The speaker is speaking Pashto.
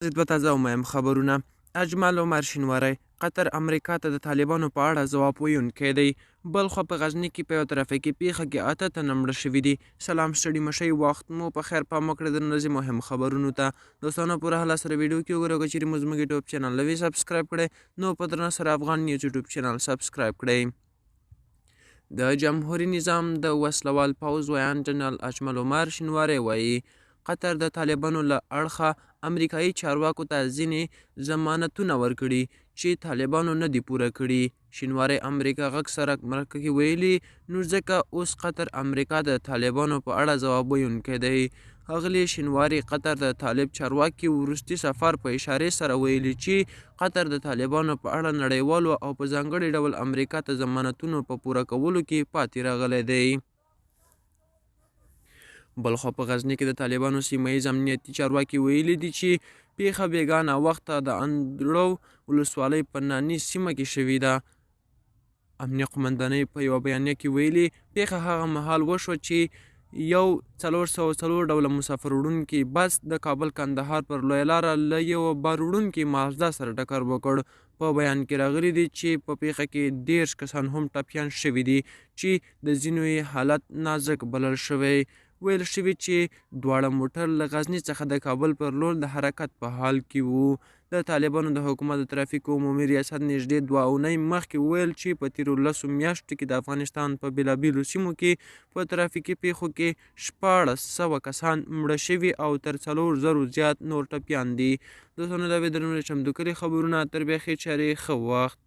دوه تازه او مهم خبرونه. اجمل عمر شینواری، قطر امریکا ته د طالبانو په اړه ځواب ویونکی دی. بلخوا په غزني کې په یوه ترافیکي پیښه کې 8 تنه مړه شوي دي. سلام، ستړي مشئ، وخت مو په خیر. پام وکړئ د نن ورځې مهم خبرونو ته. دوستانو، پوره هله سره ویډیو کې وګورئ. که چیرې مو زموږ یوټیوب چینل نه وي سبسکرایب کړی، نو په درنه سره افغان نیوز یوټیوب چینل سبسکرایب کړئ. د جمهوري نظام د وسلوال پوځ ویاند جنرال اجمل عمر شینواری وایي، قطر د طالبانو له اړخه امریکایي چارواکو ته ځینې ضمانتونه ورکړي چې طالبانو نه دي پوره کړي. شینواری امریکا غږ سره مرکه کې ویلي، نو ځکه اوس قطر امریکا د طالبانو په اړه ځواب ویونکی دی. ښاغلي شینواري قطر د طالب چارواکي وروستي سفر په اشارې سره ویلي چې قطر د طالبانو په اړه نړیوالو او په ځانګړي ډول امریکا ته ضمانتونو په پوره کولو کې پاتې راغلی دی. بلخوا په غزني کې د طالبانو سیمه ییز امنیتي چارواکي ویلي دي چې پیښه بیګا ناوخته د اندړو ولسوالۍ په ناني سیمه کې شوې ده. امنیه قومندانۍ په یوه بیانیه کې ویلي، پیښه هغه مهال وشوه چې یو 404 ډوله مسافر وړونکي بس د کابل کندهار پر لویه لاره له یوه بار وړونکي مازدا سره ټکر وکړ. په بیان کې راغلي دي چې په پیښه کې 30 کسان هم ټپیان شوي دي چې د ځینو یې حالت نازک بلل شوی. ویل شوي چې دواړه موټر له غزني څخه د کابل پر لور د حرکت په حال کې وو. د طالبانو د حکومت د ترافیکو عمومي ریاست نږدې 2 اونۍ مخکې وویل چې په تېرو 10 میاشتو کې د افغانستان په بېلابېلو سیمو کې په ترافیکي پیښو کې 1600 کسان مړه شوي او تر 4000 زیات نور ټپیان دي. دوستانو، دا وې د نن چمتو کړي خبرونه. تر بیا ښې چارې، ښه وخت.